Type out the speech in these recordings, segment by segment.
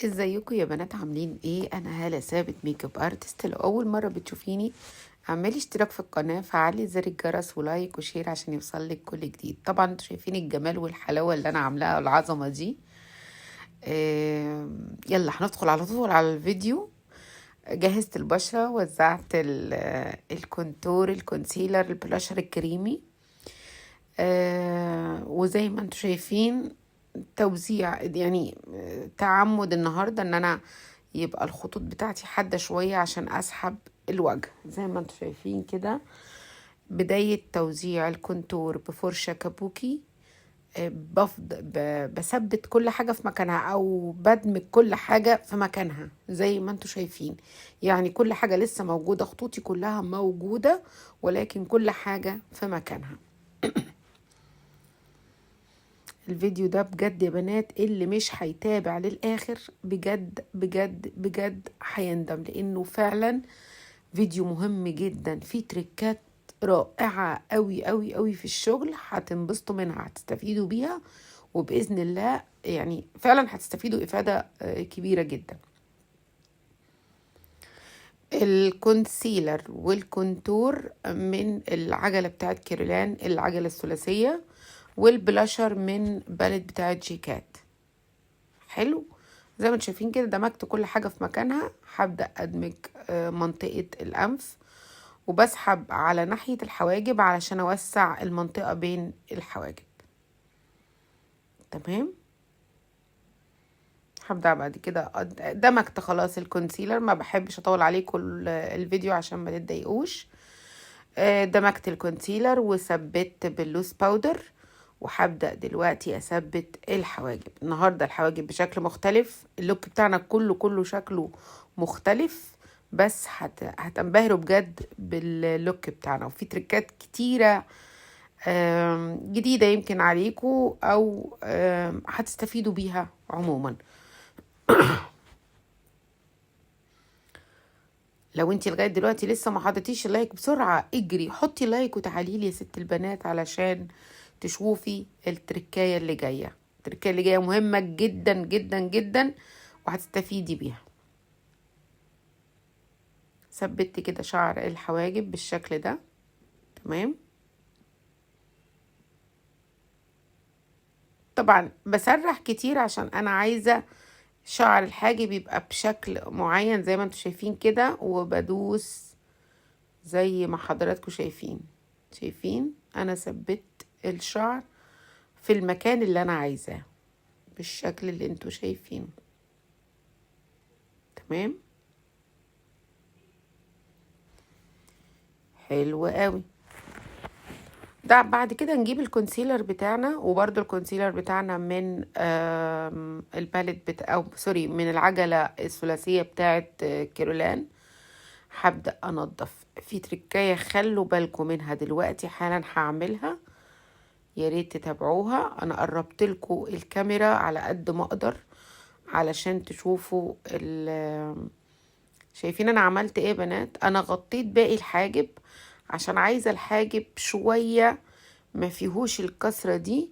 ازيكم يا بنات؟ عاملين ايه؟ انا هالة ثابت makeup artist. لو اول مرة بتشوفيني اعملي اشتراك في القناة، فعلي زر الجرس و like و share عشان يوصلك كل جديد. طبعا انتوا شايفين الجمال والحلاوة اللي انا عاملاها والعظمة دي. يلا هندخل على طول على الفيديو. جهزت البشرة، وزعت ال contour، ال concealer، ال blusher الكريمي، وزي ما انتوا شايفين توزيع، تعمد النهاردة ان انا يبقى الخطوط بتاعتي حادة شوية عشان اسحب الوجه. زي ما انتوا شايفين كده بداية توزيع ال contour بفرشة kabuki. بثبت كل حاجة في مكانها او بدمج كل حاجة في مكانها زي ما انتوا شايفين. كل حاجة لسه موجودة، خطوطي كلها موجودة، ولكن كل حاجة في مكانها. الفيديو ده بجد يا بنات اللي مش هيتابع للآخر بجد بجد بجد هيندم، لأنه فعلا فيديو مهم جدا، فيه تريكات رائعة قوي قوي قوي في الشغل، هتنبسطوا منها، هتستفيدوا بيها، وبإذن الله فعلا هتستفيدوا إفادة كبيرة جدا. ال concealer وال contour من العجلة بتاعت كيرلان، العجلة الثلاثية، والبلاشر من palette بتاعت جيكات. حلو زي ما انتم شايفين كده دمجت كل حاجة في مكانها. هبدأ أدمج منطقة الأنف، وبسحب على ناحية الحواجب علشان أوسع المنطقة بين الحواجب. تمام. هبدأ بعد كده دمجت خلاص ال concealer، ما بحبش أطول عليكم الفيديو عشان ما تتضايقوش. دمجت ال concealer وثبت بال loose powder، وهبدأ دلوقتي أثبت الحواجب. النهاردة الحواجب بشكل مختلف، ال look بتاعنا كله شكله مختلف، بس هتنبهروا بجد بال look بتاعنا. وفي تريكات كتيرة جديدة يمكن عليكم أو هتستفيدوا بيها عموما. لو انتي لغاية دلوقتي لسه ما حطيتيش ال like، بسرعة اجري حطي like وتعالي لي يا ست البنات علشان تشوفي التركاية اللي جاية. التركاية اللي جاية مهمة جدا جدا جدا وهتستفيدي بيها. ثبتي كده شعر الحواجب بالشكل ده. تمام. طبعا بسرح كتير عشان انا عايزة شعر الحاجب يبقى بشكل معين زي ما انتوا شايفين كده، وبدوس زي ما حضراتكم شايفين. شايفين انا ثبت الشعر في المكان اللي انا عايزاه بالشكل اللي انتوا شايفينه. تمام. حلو قوي. ده بعد كده نجيب ال concealer بتاعنا، وبرده ال concealer بتاعنا من، ال palette او sorry، من العجلة الثلاثية بتاعت كيرولان. هبدأ انضف في تركاية خلوا بالكم منها دلوقتي حالا هعملها، يا ريت تتابعوها. انا قربت لكم الكاميرا على قد ما اقدر علشان تشوفوا شايفين انا عملت ايه يا بنات؟ انا غطيت باقي الحاجب عشان عايزة الحاجب شوية ما فيهوش الكسرة دي،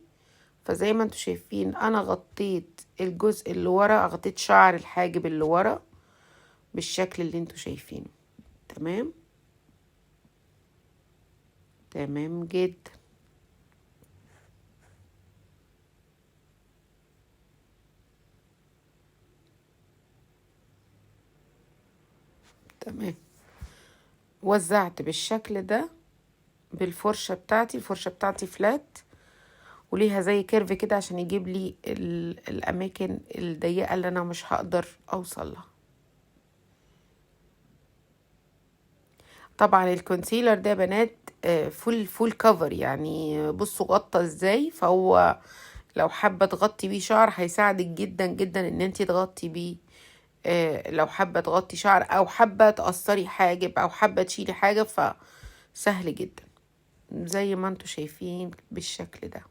فزي ما انتوا شايفين انا غطيت الجزء اللي ورا، غطيت شعر الحاجب اللي ورا بالشكل اللي انتوا شايفينه. تمام، تمام جدا. تمام. وزعت بالشكل ده بالفرشة بتاعتي. الفرشة بتاعتي flat وليها زي curve كده عشان يجيب لي الأماكن الضيقة اللي أنا مش هقدر أوصل لها. طبعا ال concealer ده يا بنات، full cover، بصوا غطى ازاي، فهو لو حابة تغطي بيه شعر هيساعدك جدا جدا ان انتي تغطي بيه. لو حابة تغطي شعر او حابة تقصري حاجب او حابة تشيلي حاجة، فسهل جدا زي ما انتوا شايفين بالشكل ده.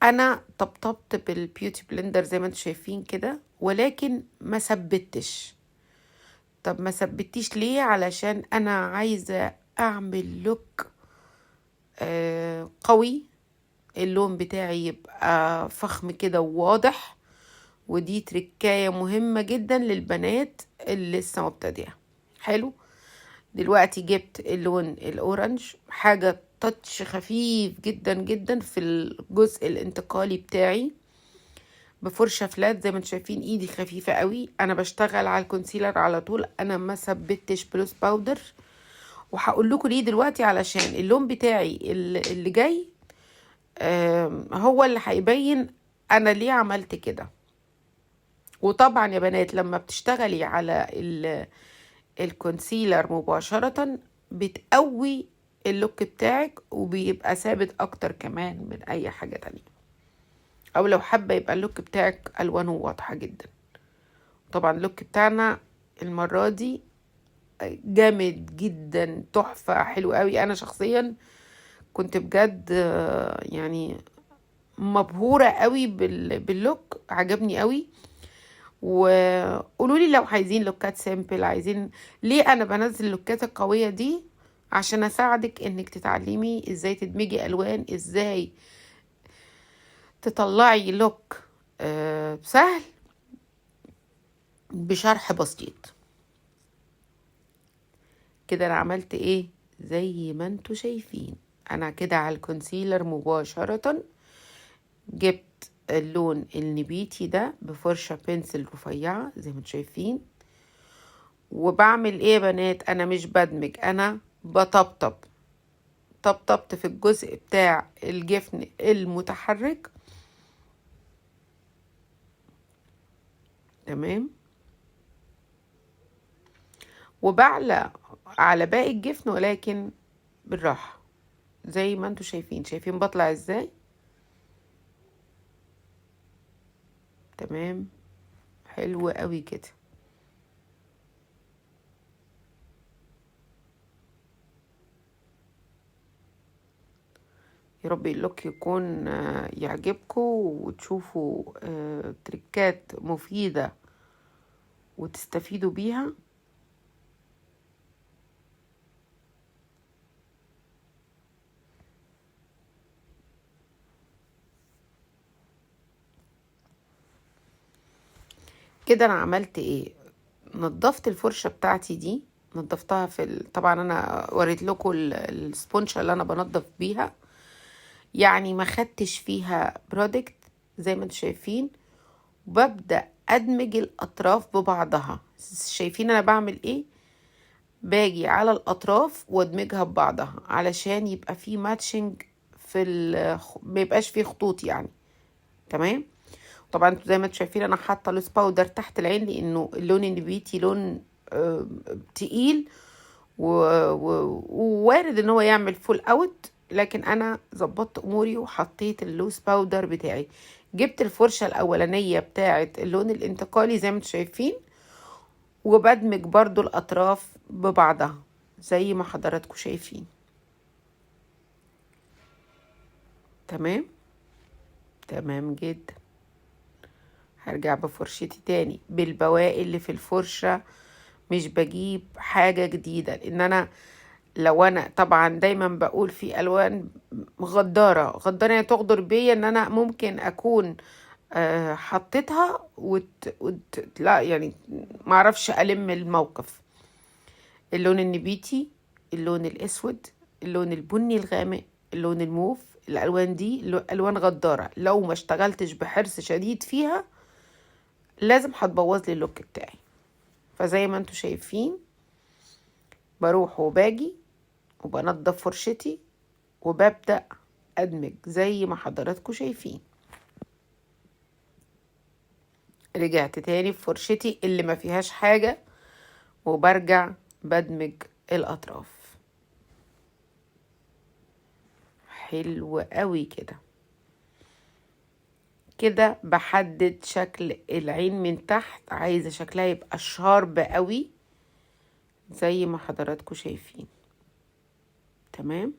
انا طبطبت بال beauty blender زي ما انتوا شايفين كده، ولكن ما ثبتش. طب ما ثبتيش ليه؟ علشان انا عايزة اعمل look، قوي، اللون بتاعي يبقى فخم كده وواضح، ودي تركاية مهمة جدا للبنات اللي لسه مبتدئة. حلو. دلوقتي جبت اللون ال orange، حاجة touch خفيف جدا جدا في الجزء الانتقالي بتاعي، بفرشة flat زي ما انتم شايفين. ايدي خفيفة قوي، انا بشتغل على ال concealer على طول، انا ما ثبتش ب loose powder، وهقول لكم ليه دلوقتي. علشان اللون بتاعي اللي جاي هو اللي هيبين انا ليه عملت كده. وطبعا يا بنات لما بتشتغلي على ال concealer مباشرة بتقوي ال look بتاعك، وبيبقى ثابت اكتر كمان من اي حاجة تانية. او لو حابة يبقى ال look بتاعك الوانه واضحة جدا. طبعا ال look بتاعنا المرة دي جامد جدا، تحفة، حلو قوي. انا شخصيا كنت بجد يعني مبهورة قوي بال look، عجبني قوي. وقولوا لي لو عايزين لوكات simple، عايزين ليه انا بنزل اللوكات القوية دي؟ عشان اساعدك انك تتعلمي ازاي تدمجي الوان، ازاي تطلعي look سهل بشرح بسيط كده. انا عملت ايه؟ زي ما انتوا شايفين انا كده على ال concealer مباشرة جبت اللون النبيتي ده بفرشة pencil رفيعة زي ما انتوا شايفين. وبعمل ايه يا بنات؟ انا مش بدمج، انا بطبطب. طبطبت في الجزء بتاع الجفن المتحرك، تمام، وبعلى على باقي الجفن ولكن بالراحة زي ما انتوا شايفين. شايفين بطلع ازاي؟ تمام، حلو قوي كده. يا رب ال look يكون يعجبكم وتشوفوا تريكات مفيدة وتستفيدوا بيها. كده انا عملت ايه؟ نظفت الفرشة بتاعتي دي، نظفتها في طبعا انا وريت لكم السبونشة اللي انا بنظف بيها، يعني ما خدتش فيها product زي ما انتم شايفين. وببدأ ادمج الاطراف ببعضها. شايفين انا بعمل ايه؟ باجي على الاطراف وادمجها ببعضها علشان يبقى في matching في ما يبقاش في خطوط يعني. تمام. طبعا انتوا زي ما انتوا شايفين انا حاطه loose powder تحت العين لانه اللون النبيتي لون تقيل ووارد ان هو يعمل fall out، لكن انا ظبطت اموري وحطيت ال loose powder بتاعي. جبت الفرشه الاولانيه بتاعه اللون الانتقالي زي ما انتوا شايفين، وبدمج برضو الاطراف ببعضها زي ما حضراتكم شايفين. تمام، تمام جدا. هرجع بفرشتي تاني بالبواقي اللي في الفرشة، مش بجيب حاجة جديدة، لان انا لو انا طبعا دايما بقول في الوان غدارة، غدارة يعني تغدر بيا، ان انا ممكن اكون حطيتها لا يعني معرفش الم الموقف. اللون النبيتي، اللون الاسود، اللون البني الغامق، اللون الموف، الالوان دي الوان غدارة، لو ما اشتغلتش بحرص شديد فيها لازم هتبوظ لي ال look بتاعي. فزي ما انتوا شايفين بروح وباجي وبنضف فرشتي وببدأ أدمج زي ما حضراتكم شايفين. رجعت تاني بفرشتي اللي ما فيهاش حاجة وبرجع بدمج الأطراف. حلو قوي كده. كده بحدد شكل العين من تحت، عايزة شكلها يبقى شارب قوي زي ما حضراتكم شايفين. تمام.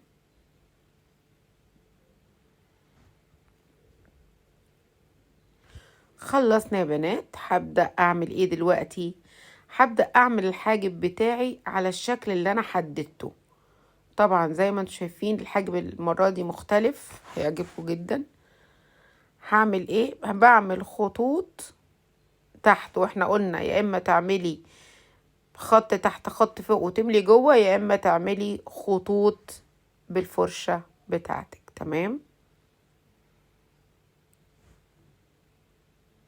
خلصنا يا بنات. هبدأ اعمل ايه دلوقتي؟ هبدأ اعمل الحاجب بتاعي على الشكل اللي انا حددته. طبعا زي ما انتم شايفين الحاجب المرة دي مختلف، هيعجبكم جدا. هعمل ايه؟ بعمل خطوط تحت، واحنا قلنا يا اما تعملي خط تحت خط فوق وتملي جوه، يا اما تعملي خطوط بالفرشة بتاعتك. تمام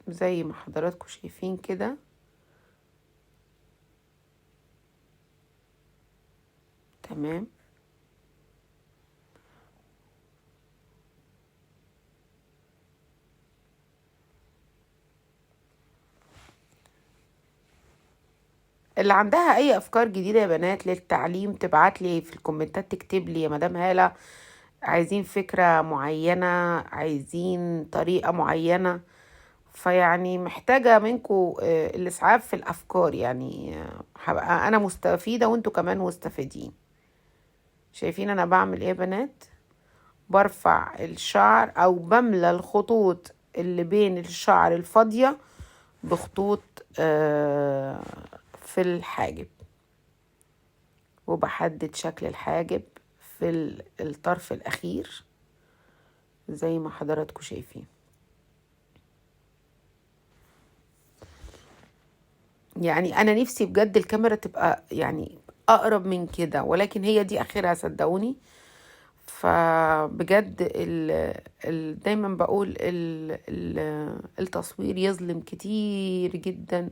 زي ما حضراتكم شايفين كده. تمام اللي عندها اي افكار جديدة يا بنات للتعليم تبعت لي في الكومنتات، تكتب لي يا مدام هالة عايزين فكرة معينة، عايزين طريقة معينة. فيعني محتاجة منكم الاسعاف في الافكار، يعني هبقى انا مستفيدة وانتوا كمان مستفيدين. شايفين انا بعمل ايه يا بنات؟ برفع الشعر او بملى الخطوط اللي بين الشعر الفاضية بخطوط في الحاجب، وبحدد شكل الحاجب في الطرف الأخير زي ما حضراتكم شايفين. يعني أنا نفسي بجد الكاميرا تبقى يعني أقرب من كده، ولكن هي دي آخرها صدقوني. فبجد دايما بقول التصوير يظلم كتير جدا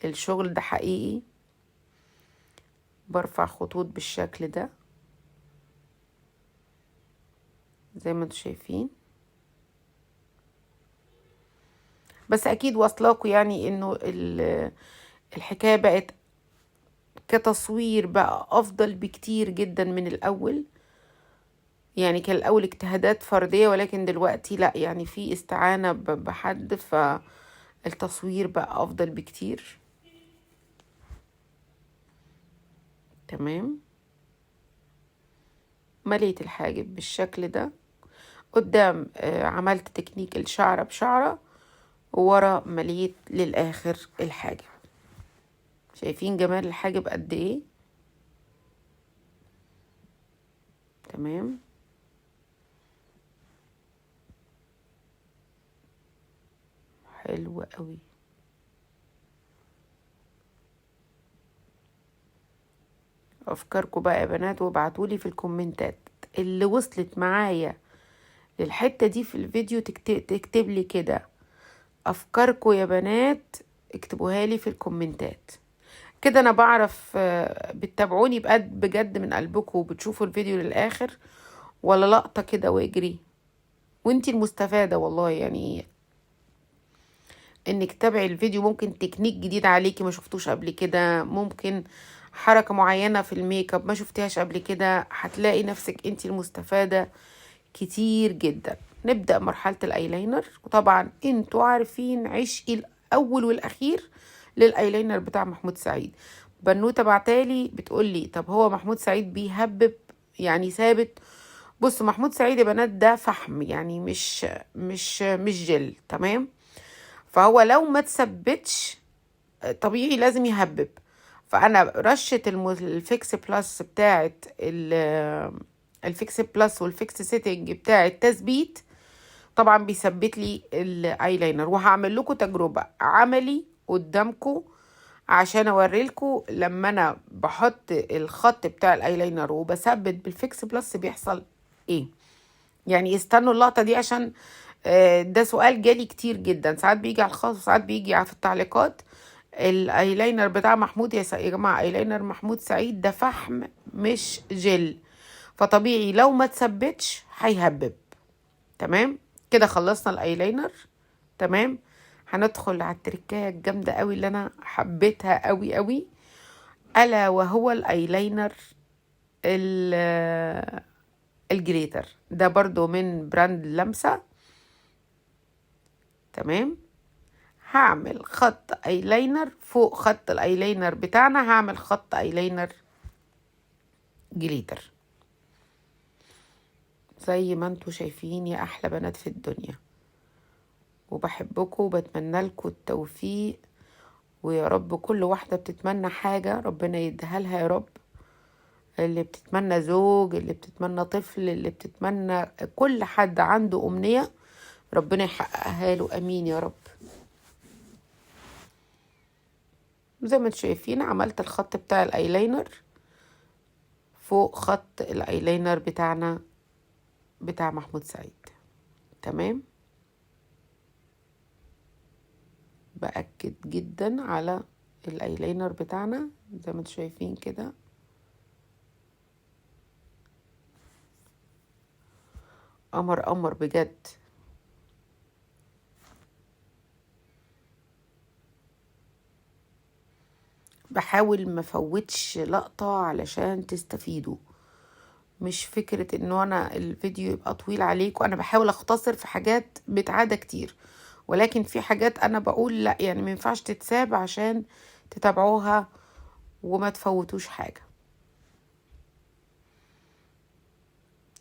الشغل ده حقيقي. برفع خطوط بالشكل ده زي ما انتم شايفين، بس اكيد واصلاكوا يعني انه الحكاية بقت كتصوير بقى افضل بكتير جدا من الاول. يعني كان الاول اجتهادات فردية، ولكن دلوقتي لا، يعني في استعانة بحد، فالتصوير بقى افضل بكتير. تمام مليت الحاجب بالشكل ده. قدام عملت تكنيك الشعرة بشعرة، وورا مليت للآخر الحاجب. شايفين جمال الحاجب قد ايه؟ تمام حلو قوي. افكاركم بقى يا بنات، وابعتولي في الكومنتات اللي وصلت معايا للحتة دي في الفيديو، تكتب لي كده افكاركم يا بنات، اكتبوها لي في الكومنتات كده. انا بعرف بتتابعوني بجد من قلبكم وبتشوفوا الفيديو للاخر ولا لقطة كده واجري، وانتي المستفادة والله. يعني انك تتابعي الفيديو، ممكن تكنيك جديد عليكي ما شفتوش قبل كده، ممكن حركة معينة في الميك اب ما شفتيهاش قبل كده، هتلاقي نفسك انتي المستفادة كتير جدا. نبدأ مرحلة الايلاينر، وطبعا انتوا عارفين عشقي الاول والاخير للايلاينر بتاع محمود سعيد. بنوتة بعتالي بتقولي طب هو محمود سعيد بيهبب يعني ثابت؟ بصوا محمود سعيد يا بنات ده فحم، يعني مش جل، تمام؟ فهو لو ما تثبتش طبيعي لازم يهبب. فانا رشه ال Fix Plus بتاعه ال Fix Plus وال Fix Setting بتاع التثبيت طبعا بيثبت لي الايلاينر. وهعمل لكم تجربه عملي قدامكم عشان اوريلكم لما انا بحط الخط بتاع الايلاينر وبثبت بال Fix Plus بيحصل ايه. يعني استنوا اللقطة دي عشان ده سؤال جالي كتير جدا، ساعات بيجي على الخاص وساعات بيجي في التعليقات. الايلاينر بتاع محمود يا جماعة، ايلاينر محمود سعيد ده فحم مش جل، فطبيعي لو ما تثبتش هيهبب. تمام كده خلصنا الايلاينر. تمام هندخل على التركايه الجامدة قوي اللي انا حبيتها قوي قوي، الا وهو الايلاينر ال glitter ده، برضو من brand لمسه. تمام هعمل خط ايلاينر فوق خط الايلاينر بتاعنا، هعمل خط eyeliner glitter زي ما انتوا شايفين يا احلى بنات في الدنيا. وبحبكم وبتمنى لكم التوفيق، ويا رب كل واحدة بتتمنى حاجة ربنا يديها لها يا رب. اللي بتتمنى زوج، اللي بتتمنى طفل، اللي بتتمنى، كل حد عنده أمنية ربنا يحققها له، أمين يا رب. زي ما انتم شايفين عملت الخط بتاع الايلاينر فوق خط الايلاينر بتاعنا بتاع محمود سعيد. تمام، بأكد جدا على الايلاينر بتاعنا زي ما انتم شايفين كده. قمر قمر بجد. بحاول ما فوتش لقطة علشان تستفيدوا، مش فكرة انه انا الفيديو يبقى طويل عليكم، انا بحاول اختصر في حاجات بتعادة كتير، ولكن في حاجات انا بقول لا يعني ما ينفعش تتساب عشان تتابعوها وما تفوتوش حاجة.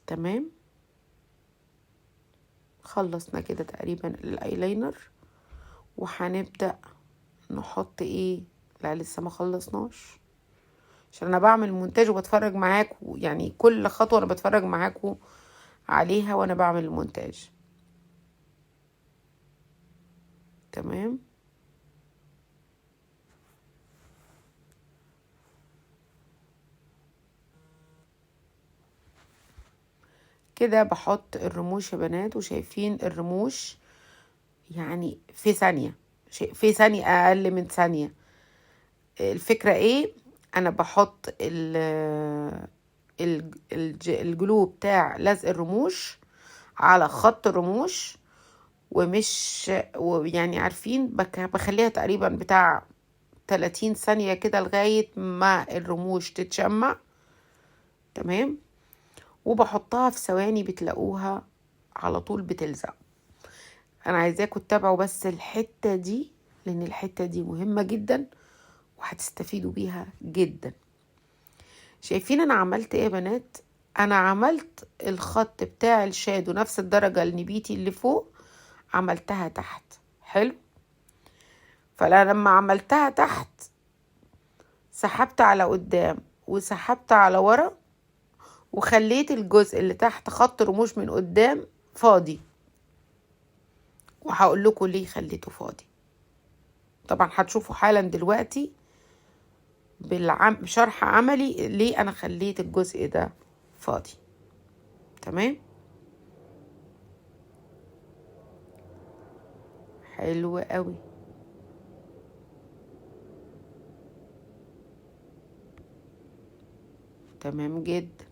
تمام، خلصنا كده تقريبا الايلاينر، وهنبدأ نحط ايه؟ لا لسه ما خلصناش، عشان انا بعمل مونتاج وبتفرج معاكم، يعني كل خطوة انا بتفرج معاكم عليها وانا بعمل المونتاج. تمام، كده بحط الرموش يا بنات، وشايفين الرموش يعني في ثانية، في ثانية، اقل من ثانية. الفكرة ايه؟ انا بحط الجلو بتاع لزق الرموش على خط الرموش، ومش ويعني عارفين بخليها تقريبا بتاع 30 ثانية كده لغاية ما الرموش تتشمع. تمام، وبحطها في ثواني بتلاقوها على طول بتلزق. انا عايزاكم تتابعوا بس الحتة دي، لان الحتة دي مهمة جدا وهتستفيدوا بيها جدا. شايفين انا عملت ايه يا بنات؟ انا عملت الخط بتاع الشادو نفس الدرجة النبيتي اللي فوق عملتها تحت. حلو، فانا لما عملتها تحت سحبت على قدام وسحبت على ورا، وخليت الجزء اللي تحت خط رموش من قدام فاضي، وهقول لكم ليه خليته فاضي. طبعا هتشوفوا حالا دلوقتي بشرح عملي ليه انا خليت الجزء ده فاضي. تمام، حلو قوي. تمام جدا.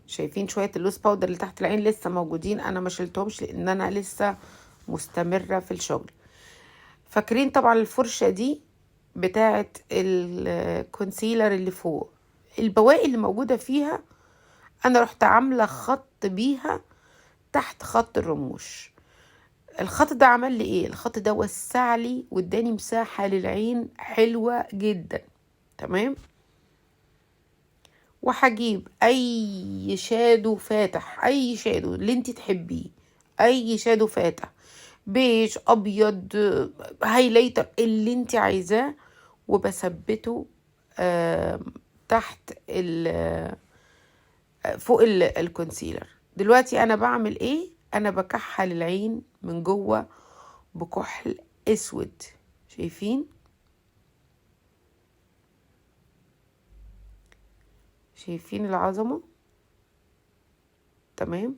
شايفين شوية ال loose powder اللي تحت العين لسه موجودين، انا ما شلتهمش لان انا لسه مستمرة في الشغل. فاكرين طبعا الفرشة دي بتاعة ال concealer اللي فوق، البواقي اللي موجودة فيها انا رحت عاملة خط بيها تحت خط الرموش. الخط ده عمل لي ايه؟ الخط ده وسع لي واداني مساحة للعين حلوة جدا. تمام، وهجيب اي shadow فاتح، اي shadow اللي انت تحبيه، اي shadow فاتح، بيج، ابيض، highlighter، اللي انت عايزاه، وبثبته تحت فوق ال concealer. دلوقتي انا بعمل ايه؟ انا بكحل العين من جوه بكحل اسود. شايفين؟ شايفين العظمة؟ تمام.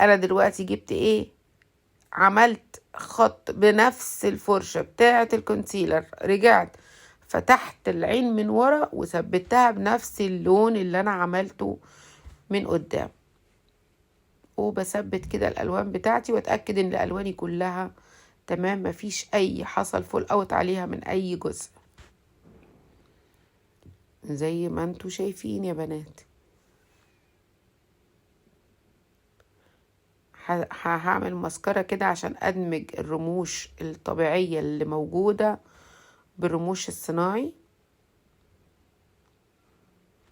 انا دلوقتي جبت ايه؟ عملت خط بنفس الفرشة بتاعة ال concealer، رجعت فتحت العين من ورا وثبتها بنفس اللون اللي انا عملته من قدام، وبثبت كده الالوان بتاعتي واتاكد ان الالواني كلها تمام، مفيش اي حصل fall out عليها من اي جزء، زي ما انتوا شايفين يا بنات. هعمل ماسكارا كده عشان ادمج الرموش الطبيعية اللي موجودة بالرموش الصناعي.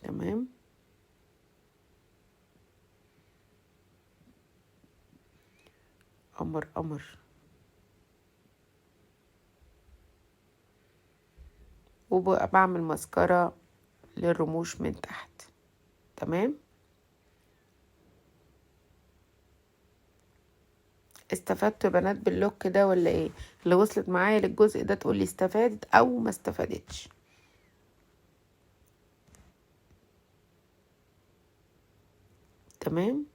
تمام، قمر قمر. وبعمل ماسكارا للرموش من تحت. تمام، استفدتوا يا بنات بال look ده ولا ايه؟ اللي وصلت معايا للجزء ده تقولي استفادت او ما استفادتش. تمام.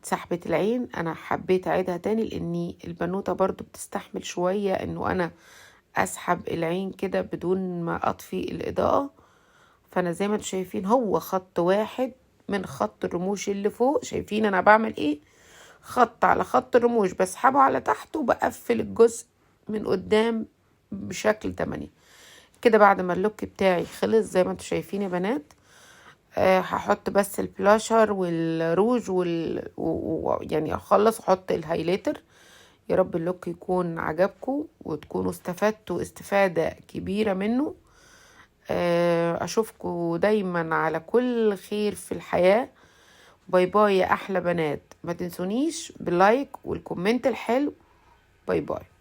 سحبة العين انا حبيت اعيدها تاني لاني البنوتة برضو بتستحمل شوية انه انا اسحب العين كده بدون ما اطفي الاضاءة. فانا زي ما انتم شايفين هو خط واحد من خط الرموش اللي فوق، شايفين انا بعمل ايه؟ خط على خط الرموش بسحبه على تحت وبقفل الجزء من قدام بشكل 8 كده. بعد ما ال look بتاعي خلص زي ما انتم شايفين يا بنات، هحط بس البلاشر والروج يعني اخلص واحط ال highlighter. يا رب ال look يكون عجبكم وتكونوا استفدتوا استفادة كبيرة منه. اشوفكم دايما على كل خير في الحياة. bye bye يا احلى بنات، ما تنسونيش بال like وال comment الحلو. bye bye.